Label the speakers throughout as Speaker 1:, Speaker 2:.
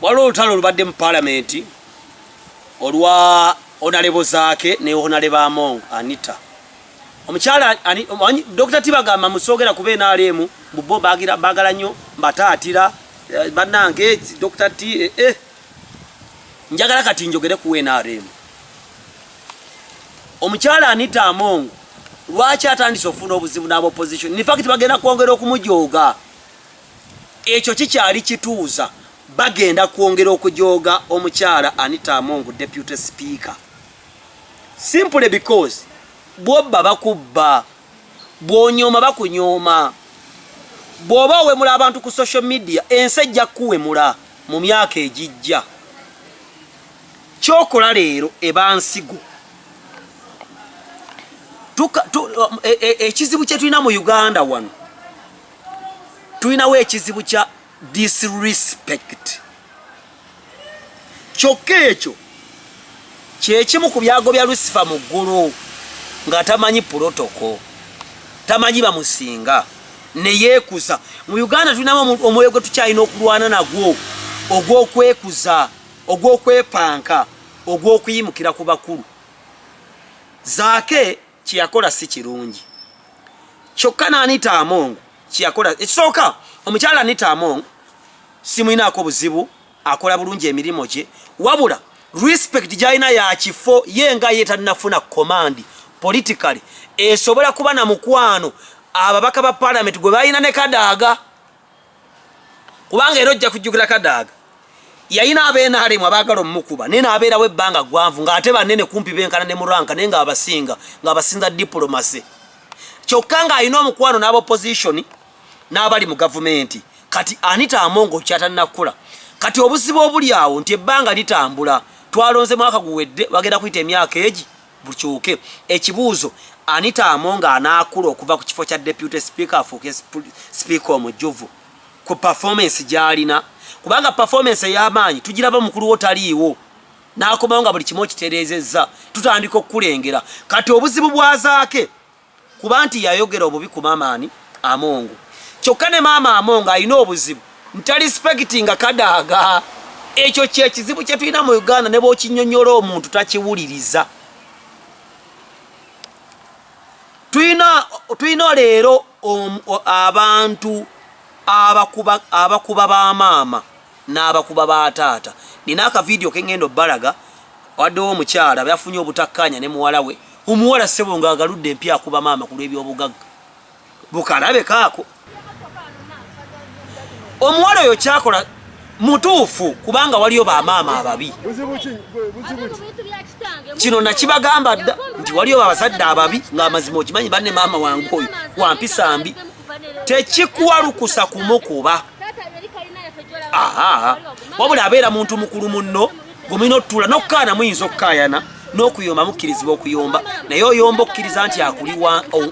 Speaker 1: Waliwo olutalo olubadde mu palamenti olwa Honorable Zaake ne Honorable Among Anita. Omukyala Dr. Tibagamba musogera kuba NRM mbu bo baagala nnyo mbataatira eh, bannange Dr. T eh, eh. Njagala kati njogere ku NRM. Omukyala Anita Among lwaki atandise okufuna obuzibu n'aba opposition? In fact bagenda kwongera okumujooga. Ekyo kikyali kituuza, bagenda kwongera okujooga omukyala Anita Among deputy speaker. Simply because bwobba bakubba, bwonyooma bakunyooma, bw'oba owemula abantu ku social media ensi ejja kukuwemula mu myaka egijja. Kyokola leero eba nsigo. Ekizibu kye tulina mu Uganda wano, tulinawo ekizibu kya disrespect. Kyokka ekyo kyekimu ku byagobya Lucifer mu ggulu nga tamanyi protocol, tamanyi bamusinga, ne yeekuza. Mu Uganda tulinamu omwoyo gwe tukyalina okulwana nagwo, ogw'okwekuza, ogw'okwepanka, ogw'okuyimukira ku bakulu. Zaake kyeyakola si kirungi, kyokka n'Anita Among kyeyakola ekisooka. Omukyala Anita Among simulinaako buzibu, akola bulungi emirimu gye, wabula respect gy'alina ya kifo ye nga ye tannafuna command politically esobola kuba na mukwano ababaka ba parliament gwe balina ne Kadaga, kubanga era ojja kujjukira Kadaga yalina ab'NRM abaagala omukuba, naye n'abeerawo ebbanga ggwanvu ng'ate banene kumpi benkana ne muranka, naye ng'abasinga ng'abasinza diplomacy, kyokka ng'alina omukwano n'aba opposition n'abali mu gavumenti. Kati Anita Among kyatannakukola kati obuzibu obuli awo nti ebbanga litambula, twalonze mwaka guwedde, bagenda kuyita emyaka egi bukyuke. Ekibuuzo, Anita Among anaakula okuva ku kifo kya deputy speaker afuuke speaker omujjuvu ku performance gy'alina? Kubanga performance ey'amaanyi tugiraba mukulu wo taliiwo, n'akomawo nga buli kimu okitereezezza, tutandika okukulengera. Kati obuzibu bwa Zaake kuba nti yayogera obubi ku maama ani Among, kyokka ne maama Among alina obuzibu nti tarespectinga Kadaga. Ekyo kyekizibu kye tulina mu Uganda, ne bw'okinyonnyola omuntu takiwuliriza. Tulina leero abantu abakuba ba maama n'abakuba ba taata. Nina akavidiyo kengenda obbalaga, waddewo omukyala yafunye obutakkaanya ne muwala we. Omuwala ssebo ng'agaludde empya akuba maama ku lw'ebyobugagga. Bukalabe kaako. Omuwala oyo kyakola mutuufu, kubanga waliyo bamaama ababi. Kino nakibagamba dda nti waliyo abazadde ababi, ng'amazima okimanyi banne maama wange oyo wampisa mbi, tekikuwa lukusa kumukuba. Aha, wabula abeera muntu mukulu munno gwe mulina otutuula n'okukaana, muyinza okukaayana n'okuyomba, mukkirizibwa okuyomba, naye oyomba okukkiriza nti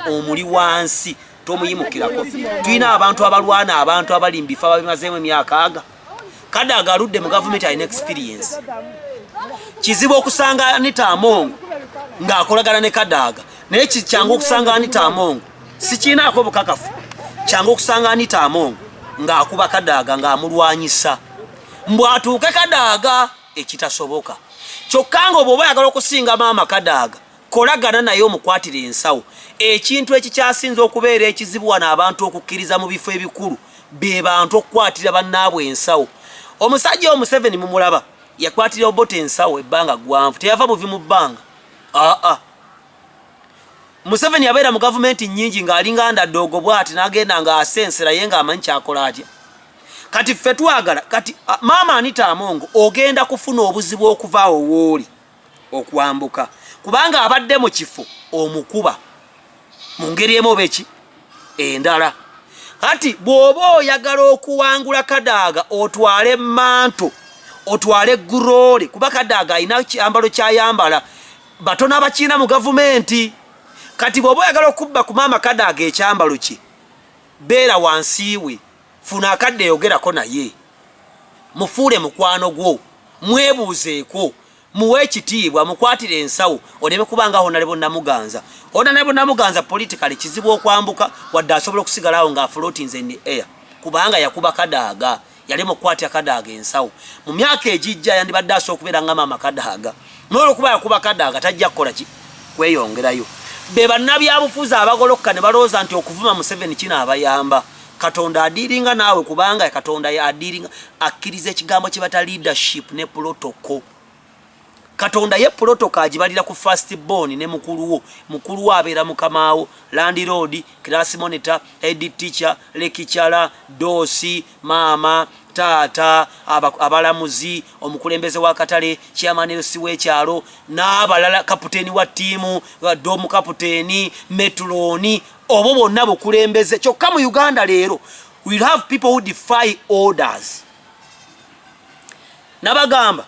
Speaker 1: omuli wansi, tomuyimukirako. Tulina abantu abalwana, abantu abali mu bifo ababimazeemu emyaka aga. Kadaga aludde mu gavumenti, alina experience. Kizibu okusanga Anita Among ng'akolagana ne Kadaga, naye kyangu okusanga Anita Among, sikiinaako bukakafu, kyangu okusanga Anita Among ng'akuba Kadaga ng'amulwanyisa mbw atuuke Kadaga, ekitasoboka. Kyokka nga obwoba oyagala okusinga maama Kadaga, kolagana naye, omukwatira ensawo. Ekintu ekikyasinza okubeera ekizibu wano abantu okukkiriza mu bifo ebikulu be bantu okukwatira bannaabwe ensawo. Omusajja oyo Museveni mumulaba yakwatira Obote ensawo ebbanga ggwanvu, teyava buvi mu bbanga. Aa, Museveni yabeera mu gavumenti nnyingi ng'alinga ndadoogo bw'ati, n'agenda ng'asensera ye ng'amanyi kyakola atya. Kati ffe twagala kati maama Anita Among ogenda kufuna obuzibu okuva awo wooli okwambuka, kubanga abadde mu kifo omukuba mu ngeri emu oba eki endala. Kati bw'oba oyagala okuwangula Kadaga, otwale manto, otwale guroole, kuba Kadaga alina kyambalo kyayambala batono abakiina mu gavumenti. Kati bw'oba oyagala okubba ku maama Kadaga ekyambalo kye, beera wansi we, funa akadde yogerako naye, mufuule mukwano gwo, mwebuuzeeko, muwe ekitiibwa, mukwatire ensawo, oleme kubanga Honorable Namuganza. Honorable Namuganza politically kizibu okwambuka, wadde asobola okusigala awo ng'afloatinze in the air, kubanga yakuba Kadaga. Yalema okukwatya Kadaaga ensawo. Mu myaka egijja yandibadde asobola okubeera nga maama Kadaaga, naye olwokuba yakuba Kadaaga tajja kukola ki kweyongerayo. Be bannabyabufuzi abagolokka ne balowooza nti okuvuma Museveni kinaabayamba. Katonda adiiringa naawe, kubanga Katonda adiiringa, akkiriza ekigambo kye bata leadership ne protocol. Katonda ye protocol agibalira ku first born ne mukulu wo. Mukulu wo abeera mukamaawo, landlord, class monitor, head teacher, lecturer, doosi, maama, taata, abalamuzi, omukulembeze w'akatale, chairman LC w'ekyalo n'abalala, kaputeni wa ttiimu, doomu kaputeni, metulooni, obwo bwonna bukulembeze. Kyokka mu Uganda leero we have people who defy orders. Nabagamba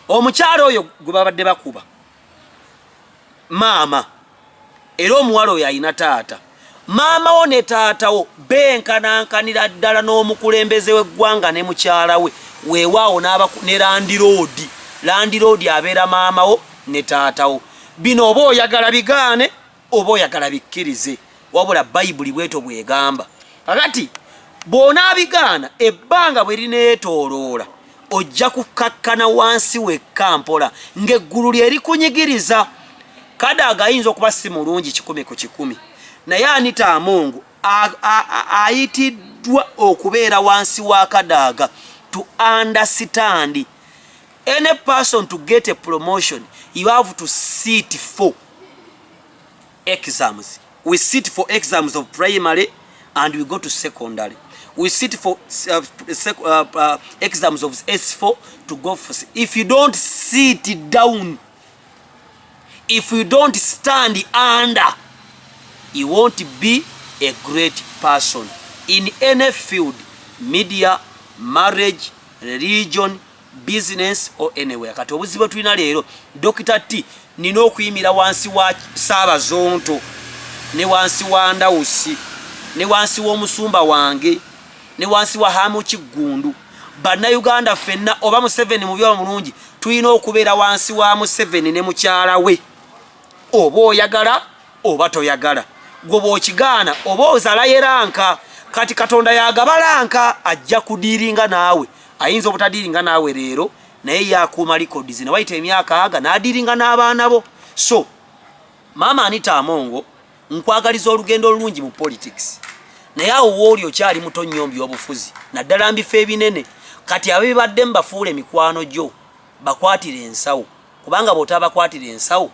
Speaker 1: omukyalo oyo gwe babadde bakuba maama, era omuwala oyo alina taata. Maama wo ne taata wo benkanankanira ddala n'omukulembeze w'eggwanga ne mukyala we. Weewaawo ne landiroodi, landiroodi abeera maama wo ne taata wo. Bino oba oyagala bigaane oba oyagala bikkirize, wabula Bayibuli bwetyo bw'egamba. Kakati bw'onaabigaana, ebbanga bwe lineetooloola ojja kukakkana wansi wekka mpola ng'eggulu lye likunyigiriza. Kadaaga ayinza okuba si mulungi 100%, naye Anita Among ayitiddwa okubeera wansi wa Kadaaga to understand. Any person to get a promotion, you have to sit for exams. We sit for exams of primary and we go to secondary. We sit for exams of S4 to go for. If you don't sit down, if you don't stand under, you won't be a great person in any field, media, marriage, religion, business or anywhere. Kati obuzibu tulina leero, Dr. T nina okuyimira wansi wa Saabazonto ne wansi wa Ndawusi ne wansi w'omusumba wange ne wansi wa Hamu Kiggundu. Bannayuganda ffenna, oba Museveni mubi oba mulungi, tulina okubeera wansi wa Museveni ne mukyala we, oba oyagala oba toyagala. Gwe bw'okigaana oba ozalayo rank. Kati Katonda yagaba rank, ajja kudiiringa naawe. Ayinza obutadiiringa naawe leero, naye yakuuma records ne wayita emyaka aga n'adiiringa n'abaana bo. So maama Anita Amongo, nkwagaliza olugendo olulungi mu politics, naye awo wooli okyali muto nnyo mu byobufuzi, naddala mbifo ebinene. Kati abibadde mubafuula emikwano gyo, bakwatire ensawo, kubanga bw'otabakwatira ensawo,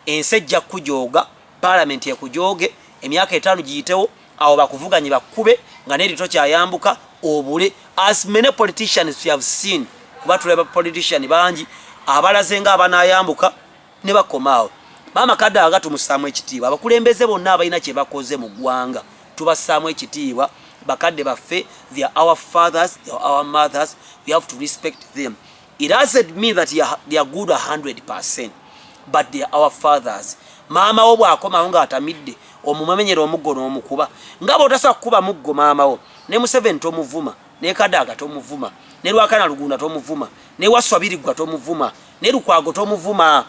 Speaker 1: ensi ejja kukujooga, paalamenti ekujooge, emyaka 5 giyitewo awo bakuvuganye bakkube nga neri tokyayambuka obule. As many politicians we have seen, kuba tulaba politician bangi abalaze nga abanayambuka ne bakomaawo. Maama Kadaaga tumussaamu ekitiibwa, abakulembeze bonna abalina kye bakoze mu ggwanga tubassaamu ekitiibwa. Bakadde baffe, they are our fathers, they are our mothers, we have to respect them. It doesn't mean that they are good 100%, but they are our fathers. Maama wo bw'akomawo ng'atamidde, omumamenyera omuggo n'omukuba nga bw'otasobola kukuba muggo maama wo. Ne Museveni tomuvuma, ne Kadaaga tomuvuma, ne Lwakana Lugunda tomuvuma, ne Waswa Biriggwa tomuvuma, ne Lukwago tomuvuma,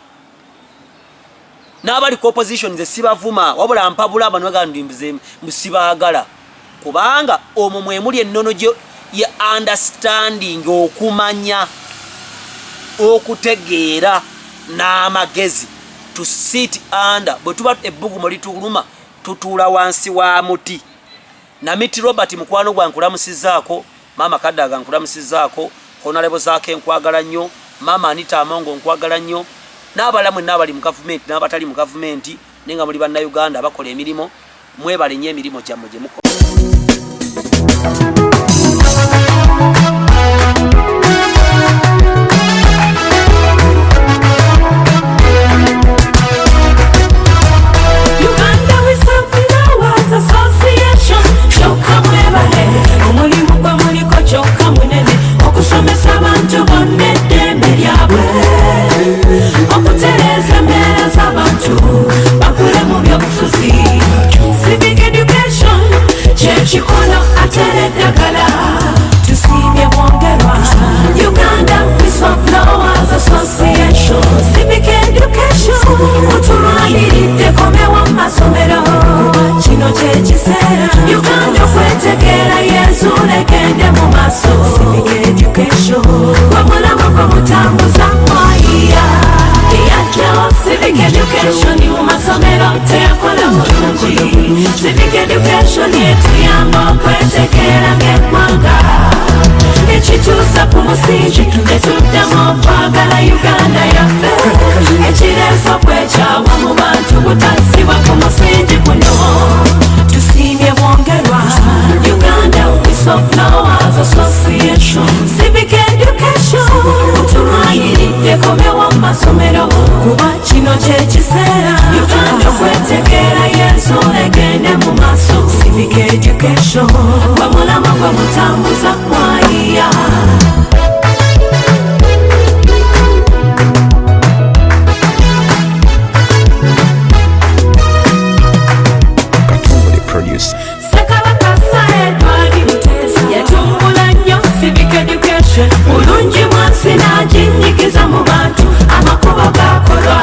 Speaker 1: n'abali ku opposition nze sibavuma, wabula mpabula abantu bagamba musibaagala, kubanga omwo mwe muli ennono gye ye understanding, okumanya, okutegeera n'amagezi to sit under. Bwe tuba ebbugumo lituluma, tutuula wansi wa muti. Namiti Robert, mukwano gwa, nkulamusizaako. Maama Kadaaga nkulamusizaako. Honorable Zaake nkwagala nnyo. Maama Anita Amongo nkwagala nnyo, n'abalala mwenna abali mu gavumenti n'abatali mu gavumenti, naye nga muli Bannayuganda abakola emirimu, mwebale nnyo emirimu gyammwe gye mukola.
Speaker 2: Uganda Whistleblowers Association, kyokka mwebale omulimu gwe muliko, kyokka munene okusomesa abantu bonna eddembe lyabwe, okutereeza embeera z'abantu bakule mu byobufuzi, civic education. musingi tetuddamu okwagala Uganda yaffe. Ekireeso kwekyawa mu bantu butassibwa ku musingi guno. Tusiimye bwongerwa Uganda Whistleblowers Association. Civic education tulwanyiridde komewo mu masomero kuba kino kye kiseera Uganda okwetegeera y'ensonga egende mu maaso. Civic education gwe mulamwa gwe mutambuza kwayiya.
Speaker 3: Katongole produce.
Speaker 2: Ssekabaka Sir Edward Mutesa yatumbula nnyo civic education bulungi bwansi n'aginnyikiza mu bantu. Amakubo gakolwa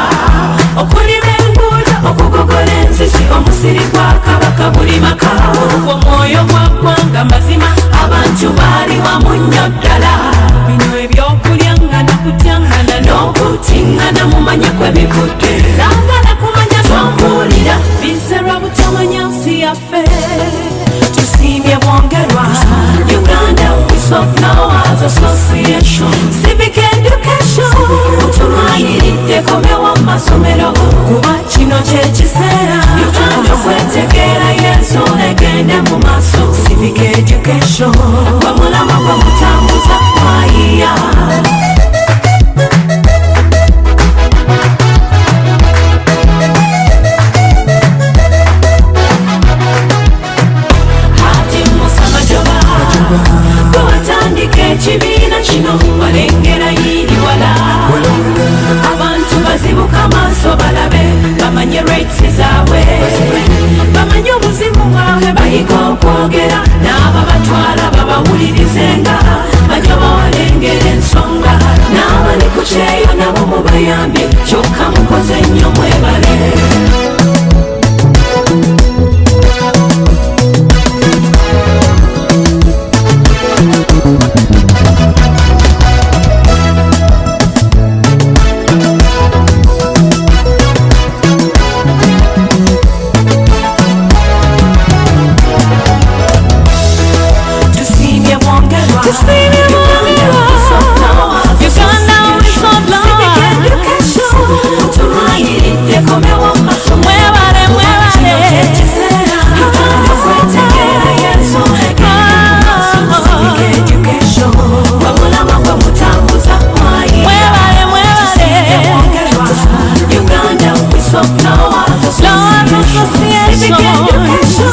Speaker 2: okulima enguudo, okugogola ensisi, omusiri gwa Kabaka buli maka. Ogwo mwoyo gwa ggwanga mazima, abantu baali wamu nnyo ddala. Bino ebyokulyaŋŋana, kutyaŋŋana n'okutiŋŋana mumanye kwe bivudde. Saagala kumanya tombuulira, bizze lwa butamanya nsi yaffe. Tusiimye bwongerwa Uganda Whistleblowers Association. Civic education tulwanyiridde komewo mu masomero kuba kino kye kiseera Uganda okwetegeera y'ensonga egende mu maaso. Civic education gwe mulamwa gwe mutambuza kwayiya. Hati Musa Majoba gwe watandika ekibiina kino, walengera yiri wala. Abantu bazibuka amaaso balabe, bamanye rights zaabwe, bamanye obuzibu bwabwe, bayiga okwogera n'ababatwala babawulirizenga. Majoba walengera ensonga, n'abali ku kyeyo nabo mubayambye, kyokka mukoze nnyo mwebale. Tusiimye bwongerwa
Speaker 4: Tusiimye bwongerwa. Uganda Whistleblowers.
Speaker 2: Tulwanyiridde komewo mu masomero.
Speaker 4: Mwebale, mwebale.
Speaker 2: Kino kye kiseera Uganda okwetegeera y'ensonga egende mu maaso. Civic education gwe mulamwa gwe mutambuza kwayiya.
Speaker 4: Mwebale, mwebale.
Speaker 2: Tusiimye bwongerwa Uganda Whistleblowers
Speaker 4: Association.
Speaker 2: Civic education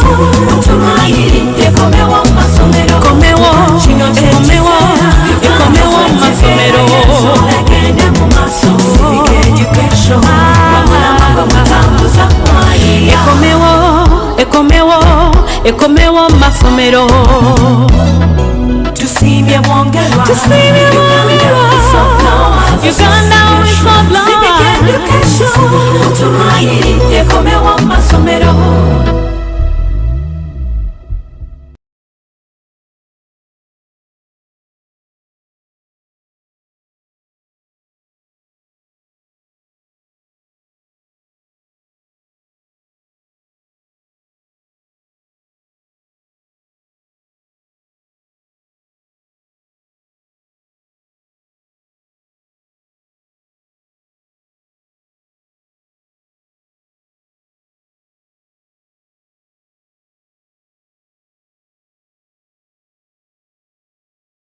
Speaker 2: tulwanyiridde komewo mu masomero.
Speaker 4: Ekomewo,
Speaker 2: Kino kye
Speaker 4: ekomewo,
Speaker 2: kiseera
Speaker 4: ekomewo mu masomero.
Speaker 2: egende mu maaso. Civic education gwe mulamwa gwe mutambuza kwayiya.
Speaker 4: Ekomewo, ekomewo, ekomewo mu masomero.
Speaker 2: Tusiimye bwongerwa
Speaker 4: Tusiimye bwongerwa. Uganda Whistleblowers.
Speaker 2: Civic education tulwanyiridde komewo mu masomero.